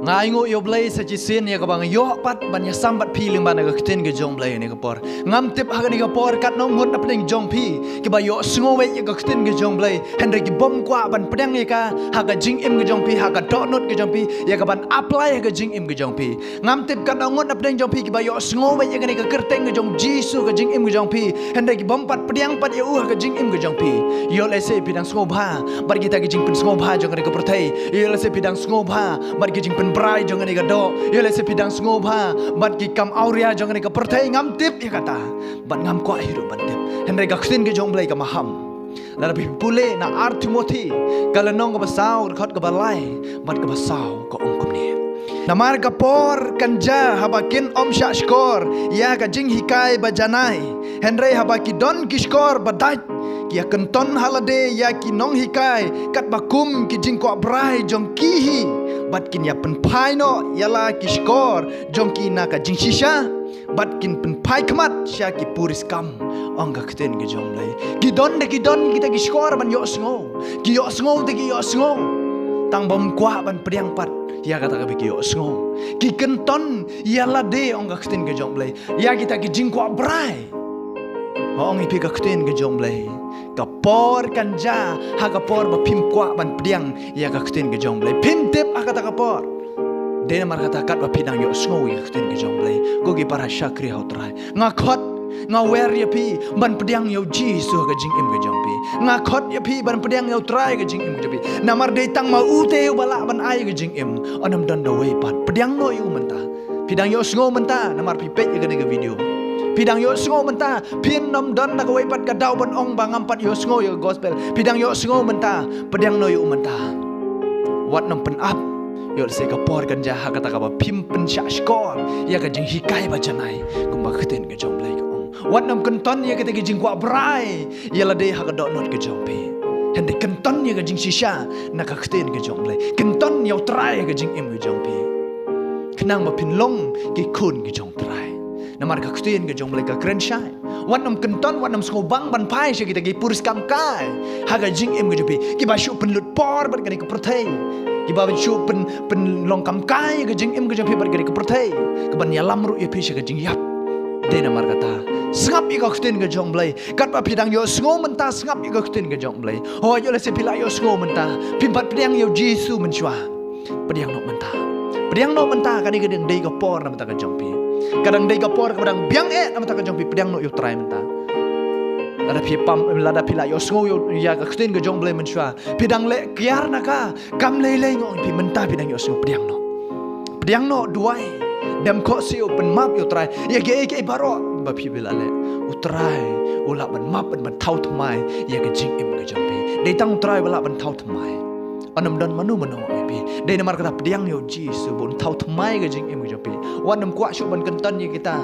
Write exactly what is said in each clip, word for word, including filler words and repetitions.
Nga ainguh ïa U Blei sa shisien ïa kaba nga ïoh pat ban ïasam bad phi lyngba na ka ktien ka jong U Blei ha kane ka por. Ngam tip ha kane ka por katno ngut na pdeng jong phi kiba ïohsngew ïa ka ktien ka jong U Blei, hynrei ki bym kwah ban pdiang ïa ka ha ka jingim ka jong phi, ha ka dohnud ka jong phi, ïa kaban apply ha ka jingim ka jong phi. Ngam tip katno ngut na pdeng jong phi kiba ïohsngew ïa kane ka kyrteng ka jong U Jisu ha ka jingim ka jong phi, hynrei ki bym pat pdiang pat ïa u ha ka jingim ka jong phi. Ïoh lehse phi dang sngewbha bad kita ki jingpynsngewbha jong kane ka pyrthei. Ïoh lehse phi dang sngewbha bad ki jingpynbrai jong kane ka doh. Ïoh lehse phi dang sngewbha bad ki kam awria jong kane ka pyrthei. Ngam tip ïa kata bad ngam kwah hi ruh ban tip, hynrei ka ktien ka jong U Blei ka maham. Lada phi pule na Ar Timothi ka lynnong kaba saw, ka dkhot kaba lai bad kaba saw, ka ong kumne: Namar ka por kan jia haba kin ym shah shkor ïa ka jinghikai ba janai, hynrei haba ki don ki shkor ba dait, ki ïakynton ha lade ïa ki nonghikai katba kum ki jingkwah brai jong ki hi, bad kin ïa pynphai noh ïa la ki shkor jong ki na ka jingshisha, bad kin pynphai khmat sha ki puriskam, ong ka ktien ka jong U Blei. Ki don da ki don kita ki shkor ban ïohsngew, ki ïohsngew te ki ïohsngew, tang bym kwah ban pdiang pat ïa kata kaba ki ïohsngew. Ki kynton ïa lade, ong ka ktien ka jong U Blei, ïa kita ki jingkwah brai. Nga ong ïa phi, ka ktien ka jong U Blei, ka por kan jia ha ka por ba phim kwah ban pdiang ïa ka ktien ka jong U Blei. Phim tip ha kata ka por. Dei namar kata katba phi dang ïohsngew ïa ka ktien ka jong U Blei, ko ki para shakri ha U Trai, nga khot, nga wer ïa phi ban pdiang ïa U Jisu ha ka jingim ka jong phi. Nga khot ïa phi ban pdiang ïa U Trai ha ka jingim ka jong phi, namar dei tang ma u te uba lah ban ai ka jingim. Ym don da uwei pat. Pdiang noh ïa u mynta. Phi dang ïohsngew mynta namar phi peit ïa kane ka video. Phi dang ïohsngew mynta. Phin ym don da kawei pat ka daw ban ong ba ngam pat ïohsngew ïa ka gospel. Phi dang ïohsngew mynta, pdiang noh ïa u mynta. Wat nym pynap. Ïoh lehse ka por kan jia ha kata kaba phim pynshah shkor ïa ka jinghikai ba janai, kumba ka ktien ka jong U Blei ka ong. Wat nym kynton ïa kita ki jingkwah brai ïa lade ha ka dohnud ka jong phi, hynrei kynton ïa ka jingshisha na ka ktien ka jong U Blei. Kynton ïa U Trai ha ka jingim ka jong phi, khnang ba phin long ki khun ki jong U Trai. Namar ka ktien ka jong U Blei ka kren shai. Wat nym kynton, wat nym sngewbang ban phai sha kita ki puriskam kai ha ka jingim ka jong phi, kiba shu pynlut por bad kane ka pyrthei, kiba shu pyn, pynlong kam kai ha ka jingim ka jong phi bad kane ka pyrthei, kaban ïalam ruh ïa phi sha ka jingïap. Dei namar kata, sngap ïa ka ktien ka jong U Blei. Katba phi dang ïohsngew mynta, sngap ïa ka ktien ka jong U Blei. Hooid, ïoh lehse phi la ïohsngew mynta, phim pat pdiang ïa U Jisu mynshuwa. Pdiang noh mynta. Pdiang noh mynta, kane ka dang dei ka por na bynta ka jong phi. Ka dang dei ka por kaba dang biang eh na bynta ka jong phi. Pdiang noh ïa U Trai mynta. Lada phi pam, lada phi la ïohsngew ïa, ïa ka ktien ka jong U Blei mynshuwa, phi dang leh kiar na ka, kam lei lei, nga ong ïa phi, mynta phi dang ïohsngew, pdiang noh. Pdiang noh, duwai. Dem khohsiew, pynmap ïa U Trai ïa kiei kiei baroh ba phi ba la leh. U Trai u lah ban map, ban, ban thaw thymmai ïa ka jingim ka jong phi. Dei tang U Trai ba lah ban thaw thymmai. Ym don mano mano, nga ong ïa phi. Dei namar kata, pdiang ïa U Jisu ba un thaw thymmai ka jingim ka jong phi. Wat nym kwah shuh ban kynton ïa kita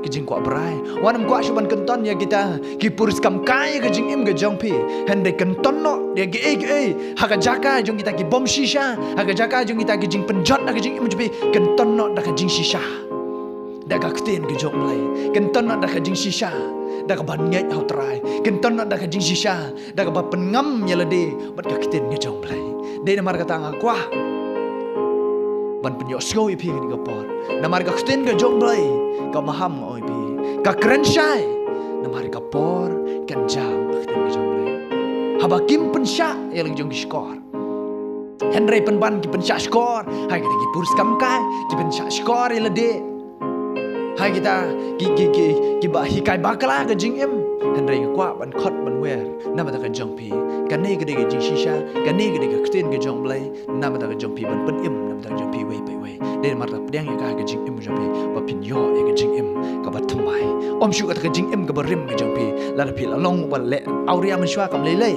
ki jingkwah brai. Wat nym kwah shuh ban kynton ïa kita ki puriskam kai ha ka jingim ka jong phi. Hynrei kynton noh ïa kiei kiei ha ka jaka jong kita ki bym shisha, ha ka jaka jong kita ki jingpynjot ha ka jingim jong phi. Kynton noh da ka jingshisha, da ka ktien ka jong U Blei. Kynton noh da ka jingshisha, da kaba ngeit ha U Trai. Kynton noh da ka jingshisha, da kaba pynngam ïa lade bad ka ktien ka jong U Blei. Dei namar kata nga kwah ban pynïohsngew ïa phi ha kane ka por. Namar ka ktien ka jong U Blei ka maham, nga ong ïa phi. Ka kren shai. Namar ka por kan jia, ka ktien ka jong U Blei, haba kim pynshah ïa la ki jong ki shkor. Hynrei pynban ki pynshah shkor ha kita ki puriskam kai, ki pynshah shkor ïa lade ha kita ki, ki, ki, kiba hikai bakla ka jingim. Hynrei nga kwah ban khot ban wer na bynta ka jong phi. Kane ka dei ka jingshisha, kane ka dei ka ktien ka jong U Blei na bynta ka jong phi, ban pynim na bynta ka jong phi iwei pa iwei. Dei namar kata, pdiang ïa ka ha ka jingim ka jong phi ba phin ïoh ïa ka jingim kaba thymmai. Ym shuh kata ka jingim kaba rim ka jong phi. Lada phi la long uba leh awria mynshuwa, kam lei lei.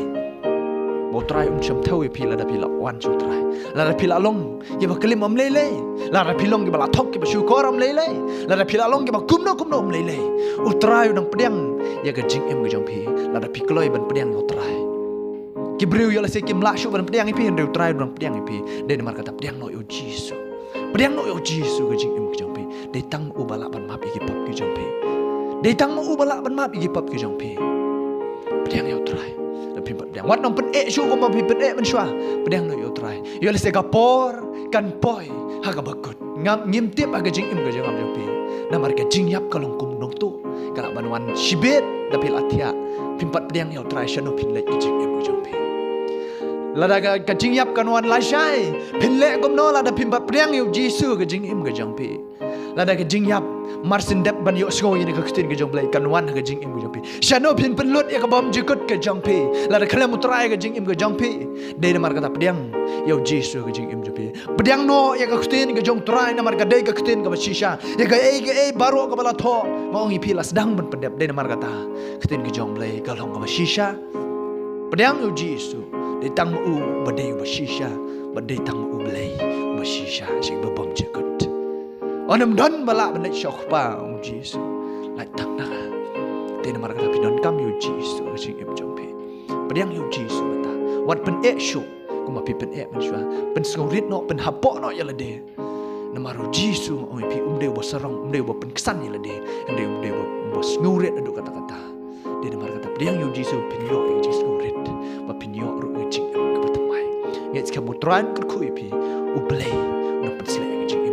Ba U Trai um shym thew ïa phi lada phi la wan sha U Trai. Lada phi la long kiba klim, ym lei lei. Lada phi long kiba la thok, kiba shukor, ym lei lei. Lada phi la long kiba kumno kumno, ym lei lei. U Trai u dang pdiang ïa ka jingim ka jong phi lada phi kloi ban pdiang ïa U Trai. Ki briew ïoh lehse kim lah shuh ban pdiang ïa phi, hynrei U Trai u dang pdiang ïa phi. Dei namar kata, pdiang noh ïa U Jisu. Pdiang noh ïa U Jisu ha ka jingim ka jong phi. Dei tang u ba lah ban map ïa ki pop ki jong phi. Dei tang u ba lah ban map ïa ki pop ki jong phi. Pdiang ïa U Trai. Lada phim pat pdiang, wat nym pyneh shuh kumba phi pyneh mynshuwa. Pdiang noh ïa U Trai. Ïoh lehse ka por kan poi ha kaba kut. Ngam, ngim tip ha ka jingim ka jong nga jong phi. Namar ka jingïap ka long kum nongtuh, ka lah ban wan shibit da phi la thiah. Phim pat pdiang ïa U Trai, shano phin leit ka jingim ka jong phi? Lada ka, ka jingïap kan wan lashai, phin leh kumno lada phim pat pdiang ïa U Jisu ha ka jingim ka jong phi? Lada ka jingïap mar shen dep ban ïohsngew ïa ka ktien ka jong U Blei kan wan ha ka jingim ka jong phi, shano phin pynlut ïa ka bymjukut ka jong phi? Lada khlem U Trai ha ka jingim ka jong phi, dei namar kata pdiang ïa U Jisu ha ka jingim jong phi. Pdiang noh ïa ka ktien ka jong U Trai, namar ka dei ka ktien kaba shisha. Ïa kaei kaei baroh kaba la thoh, nga ong ïa phi, la sdang ban pyndep. Dei namar kata ka ktien ka jong U Blei ka long kaba shisha. Pdiang ïa U Jisu. Dei tang ma u ba dei uba shisha, ba dei tang ma U Blei uba shisha, shisha ba bymjukut. Ym don ba lah ban leit sha U Kpa, ong U Jisu, lait tang na nga. Dei namar kata phi donkam ïa U Jisu ha ka jingim jong phi. Pdiang ïa U Jisu mynta. Wat pyneh shuh kumba phi pyneh mynshuwa. Pynsngewrit noh, pynhapoh noh ïa lade. Namar U Jisu, nga ong ïa phi, um dei uba sarong, um dei uba pynksan ïa lade. Um dei, um dei uba, uba sngewrit haduh katta katta. Dei namar kata pdiang ïa U Jisu, phin ïoh ïa ka jingsngewrit, ba phin ïoh ruh ïa ka jingim kaba thymmai. Ngeit skhem U Trai un kyrkhu ïa phi. U Blei un pynsleh ïa ka jingim